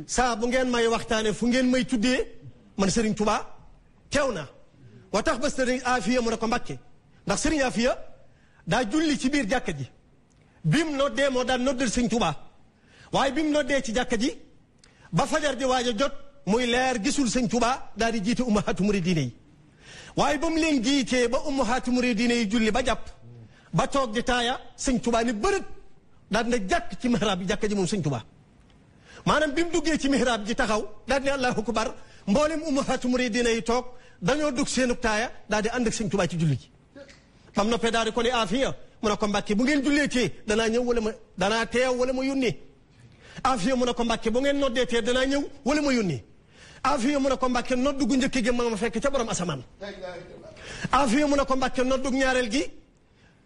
saa bu ngeen may waxtaane fu ngeen may tuddee man Serigne Touba teew na wa tax ba Serigne Afia mu ne ko Mbàkke ndax Serigne Afia daa julli ci biir jàkka ji bim noddee moo daan noddal Serigne Touba waaye bim noddee ci jàkka ji ba fajar di waaj a jot muy leer gisul Serigne Touba daal di jiite ummahaatu muridina yi waaye ba mu leen jiitee ba ummahaatu muridina yi julli ba jàpp ba toog di taaya Serigne Touba ni bërët daal na jàkk ci mihrab bi jàkka ji moom Serigne Touba maanaam bi mu duggee ci mihrab ji taxaw daal di ne allahu akbar mboolem ummahaatu muridina yi toog dañoo dugg seenu taaya daal di ànd ak Serigne Touba ci julli ji bam noppee daal di ko ne Afia mu ne ko Mbàkke bu ngeen jullee tee danaa ñëw wala ma danaa teew wala ma yónnee Afia mu ne ko Mbàkke bu ngeen noddee tee danaa ñëw wala ma yónnee Afia mu ne ko Mbàkke noddu gu njëkk gi ma fekk ca borom asamaan Afia mu ne ko Mbàkke noddu ñaareel gi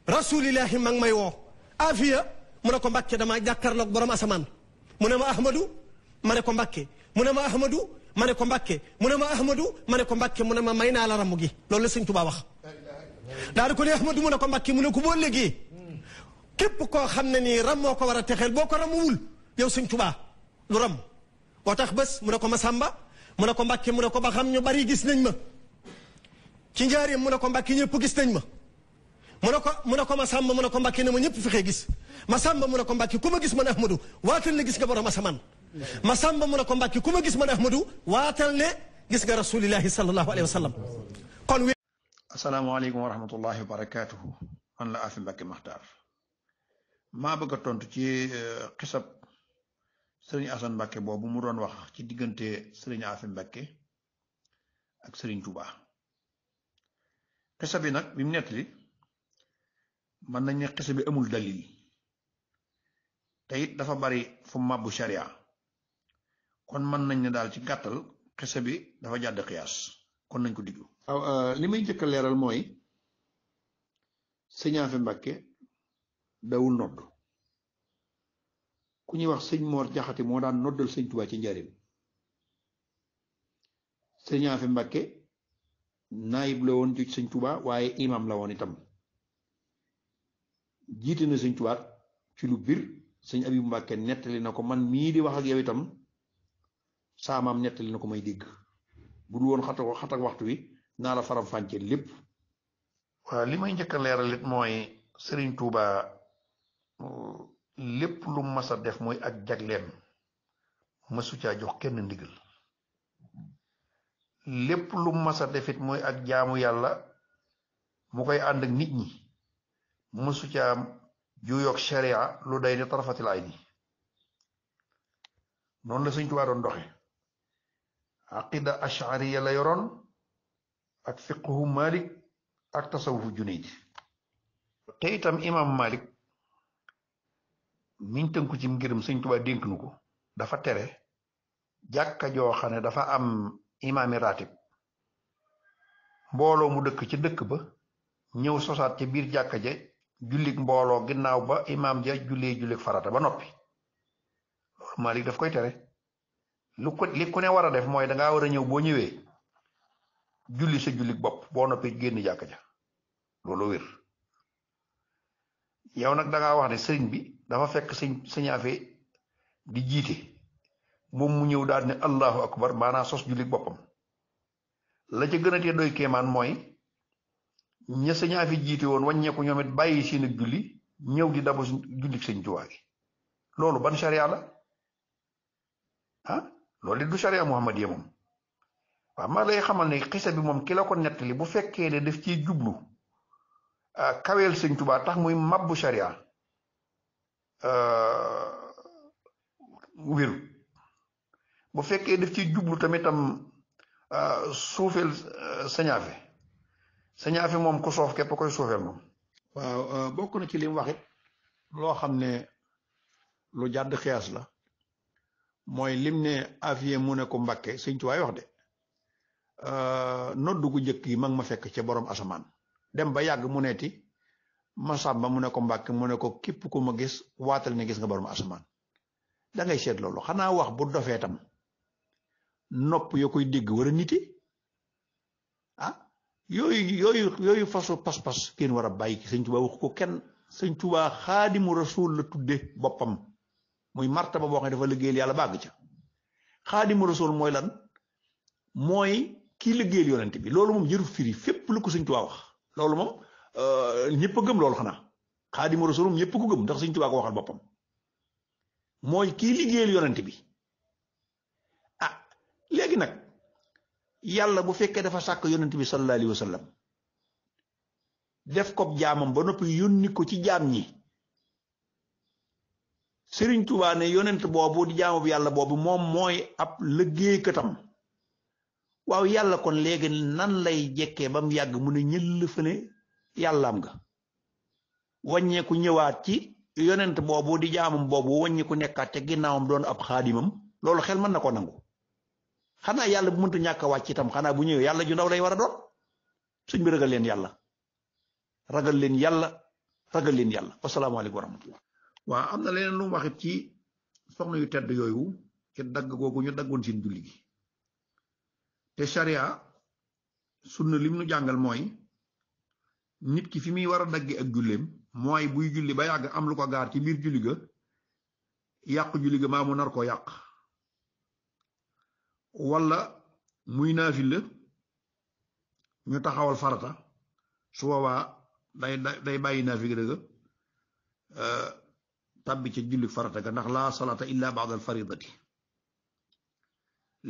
rasulillahi ma ngi may woo Afia mu ne ko Mbàkke damaa jàkkaarloog borom asamaan mu ne ma Ahmadu ma ne ko Mbàkke mu ne ma Ahmadu ma ne ko Mbàkke mu ne ma Ahmadu ma ne ko Mbàkke mu ne ma may naa la ramm gi loolu la Sëñ Tuubaa wax daal di ko ne Ahmadu mu ne ko Mbàkke mu ne ko boo léegi képp koo xam ne nii ram moo ko war a texeel boo ko ramuwul yow Sëñ Tuubaa lu ram boo tax bés mu ne ko Masamba mu ne ko Mbàkke mu ne ko ba xam ñu bari gis nañ ma ci njaareem mu ne ko Mbàkke ñëpp gis nañ ma mu ne ko Masamba mu ne ko Mbàkke ne ma ñëpp fexee gis Masamba mu ne ko Mbàkke ku ma gis man Ahmadu waatal ne gis nga borom asamaan Masamba mu ne ko Mbàkke ku ma gis man Ahmadu waatal ne gis nga rasulillahi sallallahu alayhi wa sallam kon asalaamaaleykum wa rahmatullahi wa barakaatuhu man la Afi Mbàkke Maxtaar maa bëgg a tontu ci xisab sëriñ Asan Mbàkke boobu mu doon wax ci diggante sëriñ Afi Mbàkke ak sëriñ Touba xisab bi nag bi mu nettali mën nañ ne xisab bi amul dalil te it dafa bari fu màbbu sharia kon mën nañ ne daal ci gàttal xisab bi dafa jàdd xiyaas kon nañ ko diglu. waaw li may njëkk a leeral mooy sëñ Afi Mbàkke dawul nodd ku ñuy wax sëñ Moor Jaxate moo daan noddal sëñ Tuubaa ci njariñ sëñ Afi Mbàkke naayib la woon ci sëñ Tuubaa waaye imam la woon itam jiite na sëñ Tuubaa ci lu bir sëñ Abibu Mbàkke nettali na ko man mii di wax ak yow itam saamaam nettali na ko may dégg bu dul woon xat ak waxtu wi naa la faram fànce lépp. waaw li may njëkk a leeral it mooy Serigne Touba lépp lu mas a def mooy ak jagleem mësu caa jox kenn ndigal lépp lu mas a def it mooy ak jaamu yàlla mu koy ànd ak nit ñi mësu caa juyoog sharia lu day ne tarafatil ayni noonu la Serigne Touba doon doxe aqida ashariya la yoroon ak fiqhu Malik ak tasawufu Junayd te itam imam Malik miñ tënku ci ngirum Sëñ Tuubaa dénk nu ko dafa tere jàkka joo xam ne dafa am imaami ratib mbooloo mu dëkk ci dëkk ba ñëw sosaat ca biir jàkka ja jullik mbooloo ginnaaw ba imam ja jullik farata ba noppi loolu Malik daf koy tere li ku ne war a def mooy dangaa war a ñëw boo ñëwee julli sa jullik bopp boo noppee génn jàkka ja loolu wér yow nag dangaa wax ne sëriñ bi dafa fekk sëñ Afi di jiite moom mu ñëw daal ne allahu akbar maanaam sos jullik boppam la ca gën a tee doy kéemaan mooy ña sëñ Afi jiite woon wàññeeku ñoom it bàyyi seen ak julli ñëw di dabu jullik sëñ Tuubaa gi loolu ban sharia la ah loolu du sharia muhammadiya moom waaw ma lay xamal ne xisa bi moom ki la ko nettali bu fekkee ne daf ciy jublu kaweel sëñ Tuubaa tax muy mabbu sharia wéru bu fekkee daf ciy jublu tamitam suufeel sëñ Afi moom ku soof képp koy suufeel moom. waaw bokk na ci li mu wax it loo xam ne lu jàdd xiyaas la mooy lim ne Afiye mu ne ko Mbàkke sëñ Tuubaa wax de noddu gu njëkk yi mag ma fekk ca borom asamaan dem ba yàgg mu neeti Masamba mu ne ko Mbàkke mu ne ko képp ku ma gis waatal ne gis nga borom asamaan da ngay seet loolu xanaa wax bu dofee tam nopp yoo koy dégg war a niti ah yooyu façon pas-pas kenn war a bàyyi ci sëñ Tuubaa wax ko kenn sëñ Tuubaa xaadimu rasul la tudde boppam muy martaba boo xam ne dafa liggéeyal yàlla bàgg ca xaadimu rasul mooy lan mooy kii liggéeyal yonent bi loolu moom jërul firi fépp lu ko Sëñ Tuubaa wax loolu moom ñëpp a gëm loolu xanaa xaadimu rasul moom ñëpp ko gëm ndax Sëñ Tuubaa ko waxal boppam mooy kii liggéeyal yonent bi ah léegi nag yàlla bu fekkee dafa sàkk yonent bi sallallahu alayhi wa sallam def ko jaamam ba noppi yónni ko ci jaam ñi Sëriñ Tuubaa ne yonent boobu di jaamu bi yàlla boobu moom mooy ab liggéeykatam waaw yàlla kon léegi nan lay jekkee ba mu yàgg mu ne ñëll fële yàllaam nga wàññeeku ñëwaat ci yonent boobu di jaamam boobu wàññeeku nekkaat ca ginnaawam doon ab xaadimam loolu xel mën na ko nangu xanaa yàlla bu mënta ñàkk a wàcc itam xanaa bu ñëwee yàlla ju ndaw lay war a doon suñ bi ragal leen yàlla ragal leen yàlla ragal leen yàlla wasalaamaaleykum wa rahmatullah waaw am na leneen lu mu waxit ci soxna yu tedd yooyu ci dagg googu ñu daggoon seen julli gi te sharia sunna lim nu jàngal mooy nit ki fi muy war a daggi ak julleem mooy buy julli ba yàgg am lu ko gaar ci biir julli ga yàq julli ga maa mu nar koo yàq wala muy naafila ñu taxawal farata su boobaa day bàyyi naafila ga tàbbi ca julli farata ga ndax laa salata illa ba'da al faridati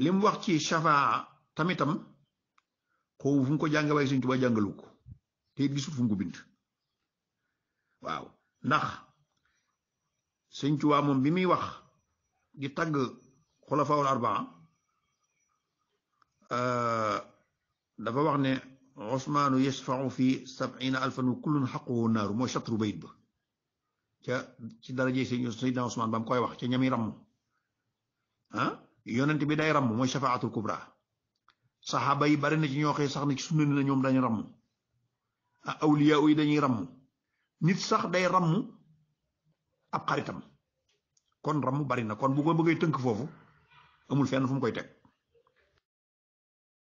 lim wax ci shafaa tamitam xoowu fu mu ko jàng waaye Sëñ Tuubaa jàngalu ko te gisul fu mu ko bind waaw ndax Sëñ Tuubaa moom bi muy wax di tagg xulafaawul arbaa dafa wax ne Usmaanu yashfa'u fi 70,000 wa kullun haqquhu naaru mooy satru bayit ba ca ci daraje Seydina Usmaan ba mu koy wax ca ñami ramm yonent bi day ramm mooy shafaatul kubra saxaaba yi bari na ci ñoo xëy sax na ci sunna ni na ñoom dañu ramm awliya yi dañuy ramm nit sax day ramm ab xaritam kon ramm bari na kon bu ko bëggee tënk foofu amul fenn fu mu koy teg